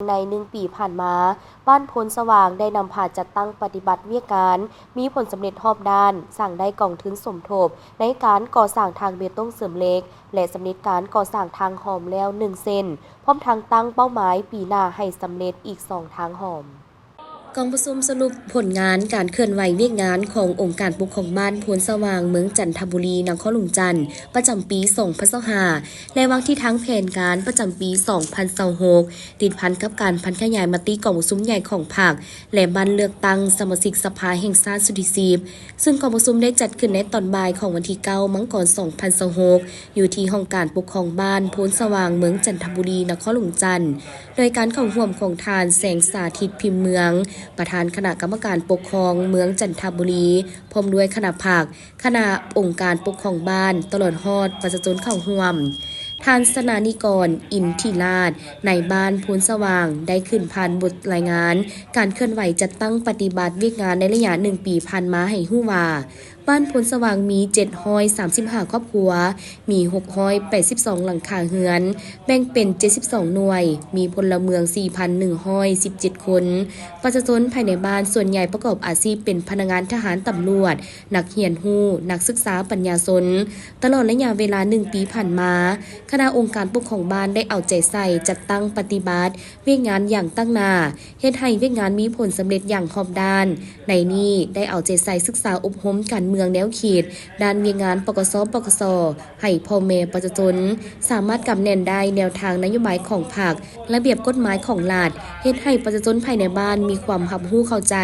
ໃນໜຶ່ງປີຜ່ານມາ, ບ້ານໂພນສະຫວ່າງໄດ້ນຳພາຈັດຕັ້ງປະຕິບັດວຽກງານມີຜົນສຳເລັດຮອບດ້ານ, ສ້າງໄດ້ກອງທຶນສົມທົບໃນການກໍ່ສ້າງທາງເບຕົງເສີມເຫຼັກ ແລະ ສຳເລັດການກໍ່ສ້າງທາງຫອມແລ້ວໜຶ່ງເສັ້ນ, ພ້ອມທັງຕັ້ງເປົ້າໝາຍປີໜ້າໃຫ້ສຳເລັດອີກສອງທາງຫອມ. ກອງປະຊຸມສະຫຼຸບຜົນງານການເຄື່ອນໄຫວວຽກງານຂອງອົງການປົກຄອງບ້ານໂພນສະຫວ່າງ ເມືອງຈັນທະບູລີ ນະຄອນຫຼວງຈັນ ປະຈຳປີສອງພັນຊາວຫ້າ ແລະ ວາງທິດທາງແຜນການປະຈຳປີສອງພັນຊາວຫົກ ຕິດພັນກັບການຜັນຂະຫຍາຍມະຕິກອງປະຊຸມໃຫຍ່ຂອງພັກ ແລະ ບັ້ນເລືອກຕັ້ງສະມາຊິກສະພາແຫ່ງຊາດຊຸດທີສິບ ຊຶ່ງກອງປະຊຸມໄດ້ຈັດຂຶ້ນໃນຕອນບ່າຍຂອງວັນທີເກົ້າ ມັງກອນ ສອງພັນຊາວຫົກ ຢູ່ທີ່ຫ້ອງການປົກຄອງບ້ານໂພນສະຫວ່າງ ເມືອງຈັນທະບູລີ ນະຄອນຫຼວງຈັນ ໂດຍການເຂົ້າຮ່ວມຂອງທ່ານ ແສງສາທິດ ພິມເມືອງ ປະທານຄະນະກຳມະການປົກຄອງເມືອງຈັນທະບູລີ ພ້ອມດ້ວຍຄະນະພັກ, ຄະນະອົງການປົກຄອງບ້ານ, ຕະຫຼອດຮອດປະຊາຊົນເຂົ້າຮ່ວມ. ທ່ານ ສະໜານິກອນ ອິນທິລາດ ນາຍບ້ານໂພນສະຫວ່າງ ໄດ້ຂຶ້ນຜ່ານບົດລາຍງານການເຄື່ອນໄຫວຈັດຕັ້ງປະຕິບັດວຽກງານໃນໄລຍະໜຶ່ງປີຜ່ານມາໃຫ້ຮູ້ວ່າ, ບ້ານໂພນສະຫວ່າງມີເຈັດຮ້ອຍສາມສິບຫ້າຄອບຄົວ, ມີຫົກຮ້ອຍແປດສິບສອງຫຼັງຄາເຮືອນ, ແບ່ງເປັນເຈັດສິບສອງໜ່ວຍ, ມີພົນລະເມືອງສີ່ພັນໜຶ່ງຮ້ອຍສິບເຈັດຄົນ. ປະຊາຊົນພາຍໃນບ້ານສ່ວນໃຫຍ່ປະກອບອາຊີບເປັນພະນັກງານທະຫານ, ຕຳຫຼວດ, ນັກຮຽນຮູ້, ນັກສຶກສາ, ປັນຍາຊົນ. ຕະຫຼອດໄລຍະເວລາໜຶ່ງປີຜ່ານມາ, ຄະນະອົງການປົກຄອງບ້ານໄດ້ເອົາໃຈໃສ່ຈັດຕັ້ງປະຕິບັດວຽກງານຢ່າງຕັ້ງໜ້າ, ເຮັດໃຫ້ວຽກງານມີຜົນສຳເລັດຢ່າງຮອບດ້ານ. ໃນນີ້ໄດ້ເອົາໃຈໃສ່ສຶກສາອົບຮົມການເມືອງແນວຄິດດ້ານວຽກງານ ປກສ, ປກສ ໃຫ້ພໍ່ແມ່ປະຊາຊົນສາມາດກຳແໜ້ນໄດ້ແນວທາງນະໂຍບາຍຂອງພັກ, ລະບຽບກົດໝາຍຂອງລັດ, ເຮັດໃຫ້ປະຊາຊົນພາຍໃນບ້ານມີຄວາມຮັບຮູ້ເຂົ້າໃຈ,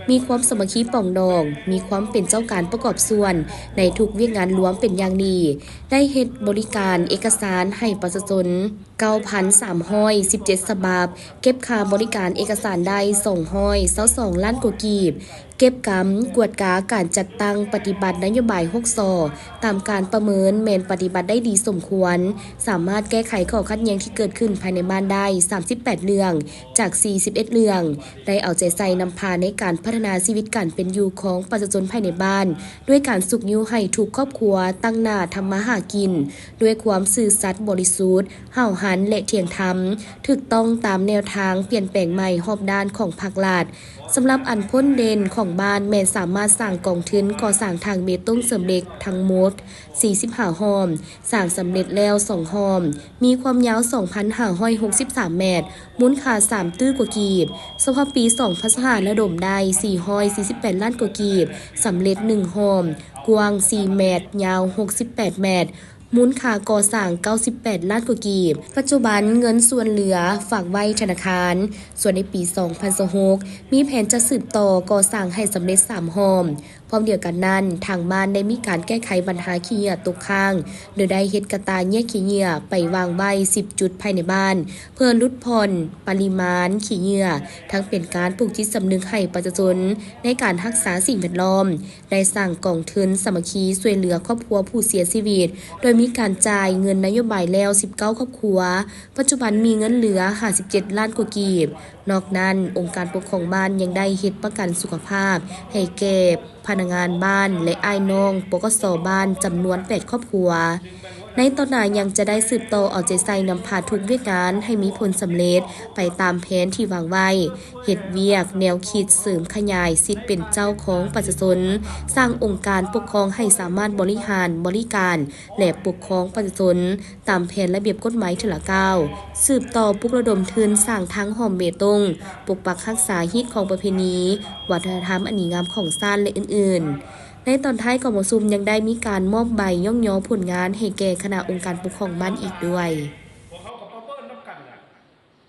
ມີຄວາມສາມັກຄີປອງດອງ, ມີຄວາມເປັນເຈົ້າການປະກອບສ່ວນໃນທຸກວຽກງານລວມເປັນຢ່າງດີ, ໄດ້ເຮັດບໍລິການເອກະສານໃຫ້ປະຊາຊົນ ເກົ້າພັນສາມຮ້ອຍສິບເຈັດສະບັບ, ເກັບຄ່າບໍລິການເອກະສານໄດ້ສອງຮ້ອຍຊາວສອງລ້ານກວ່າກີບ, ເກັບກຳ, ກວດກາການຈັດຕັ້ງປະຕິບັດນະໂຍບາຍຫົກ ສ ຕາມການປະເມີນແມ່ນປະຕິບັດໄດ້ດີສົມຄວນ, ສາມາດແກ້ໄຂຂໍ້ຂັດແຍ່ງທີ່ເກີດຂຶ້ນພາຍໃນບ້ານໄດ້ສາມສິບແປດເລື່ອງ ຈາກສີ່ສິບເອັດເລື່ອງ, ໄດ້ເອົາໃຈໃສ່ນຳພາໃນການພັດທະນາຊີວິດການເປັນຢູ່ຂອງປະຊາຊົນພາຍໃນບ້ານ ດ້ວຍການຊຸກຍູ້ໃຫ້ທຸກຄອບຄົວຕັ້ງໜ້າທຳມາຫາກິນດ້ວຍຄວາມຊື່ສັດບໍລິສຸດ, ຫ້າວຫັນ ແລະ ທ່ຽງທຳ, ຖືກຕ້ອງຕາມແນວທາງປ່ຽນແປງໃໝ່ຮອບດ້ານຂອງພາກລັດ. ສຳລັບອັນພົ້ນເດັ່ນຂອງບ້ານແມ່ນສາມາດສ້າງກອງທຶນກໍ່ສ້າງທາງເບຕົງເສີມເຫຼັກທັງໝົດສີ່ສິບຫ້າຮ່ອມ, ສ້າງສຳເລັດແລ້ວສອງຮ່ອມ, ມີຄວາມຍາວສອງພັນຫ້າຮ້ອຍຫົກສິບສາມແມັດ, ມູນຄ່າສາມຕື້ກວ່າກີບ. ສະເພາະປີສອງພັນຊາວຫ້າ ລະດົມໄດ້ສີ່ຮ້ອຍສີ່ສິບແປດລ້ານກວ່າກີບ, ສຳເລັດໜຶ່ງຮ່ອມ, ກວ້າງສີ່ແມັດ, ຍາວຫົກສິບແປດແມັດ, ມູນຄ່າກໍ່ສ້າງເກົ້າສິບແປດລ້ານກວ່າກີບ. ປັດຈຸບັນເງິນສ່ວນເຫຼືອຝາກໄວ້ທະນາຄານ, ສ່ວນໃນປີສອງພັນຊາວຫົກ ມີແຜນຈະສືບຕໍ່ກໍ່ສ້າງໃຫ້ສຳເລັດສາມຮ່ອມ. ພ້ອມດຽວກັນນັ້ນ, ທາງບ້ານໄດ້ມີການແກ້ໄຂບັນຫາຂີ້ເຫຍື້ອຕົກຄ້າງ ໂດຍໄດ້ເຮັດກະຕ່າແຍກຂີ້ເຫຍື້ອໄປວາງໄວ້ສິບຈຸດພາຍໃນບ້ານ ເພື່ອຫຼຸດຜ່ອນປະລິມານຂີ້ເຫຍື້ອ, ທັງເປັນການປູກຈິດສຳນຶກໃຫ້ປະຊາຊົນໃນການຮັກສາສິ່ງແວດລ້ອມ, ໄດ້ສ້າງກອງທຶນສາມັກຄີຊ່ວຍເຫຼືອຄອບຄົວຜູ້ເສຍຊີວິດ ໂດຍມີການຈ່າຍເງິນນະໂຍບາຍແລ້ວສິບເກົ້າຄອບຄົວ, ປັດຈຸບັນມີເງິນເຫຼືອຫ້າສິບເຈັດລ້ານກວ່າກີບ. ນອກນັ້ນ, ອົງການປົກຄອງບ້ານຍັງໄດ້ເຮັດປະກັນສຸຂະພາບໃຫ້ແກ່ພະນັກງານບ້ານ ແລະ ອ້າຍນ້ອງ ປກສ ບ້ານ ຈຳນວນແປດຄອບຄົວ. ໃນຕໍ່ໜ້າຍັງຈະໄດ້ສືບຕໍ່ເອົາໃຈໃສ່ນຳພາທຸກວຽກງານໃຫ້ມີຜົນສຳເລັດໄປຕາມແຜນທີ່ວາງໄວ້, ເຮັດວຽກແນວຄິດເສີມຂະຫຍາຍສິດເປັນເຈົ້າຂອງປະຊາຊົນ, ສ້າງອົງການປົກຄອງໃຫ້ສາມາດບໍລິຫານ, ບໍລິການ ແລະ ປົກຄອງປະຊາຊົນ ຕາມແຜນລະບຽບກົດໝາຍເທື່ອລະກ້າວ, ສືບຕໍ່ປຸກລະດົມທຶນສ້າງທາງຮ່ອມເບຕົງ, ປົກປັກຮັກສາຮີດຄອງປະເພນີ, ວັດທະນະທຳອັນດີງາມຂອງຊາດ ແລະ ອື່ນໆ. ໃນຕອນທ້າຍກອງປະຊຸມຍັງໄດ້ມີການມອບໃບຍ້ອງຍໍຜົນງານໃຫ້ແກ່ຄະນະອົງການປົກຄອງບ້ານອີກດ້ວຍ.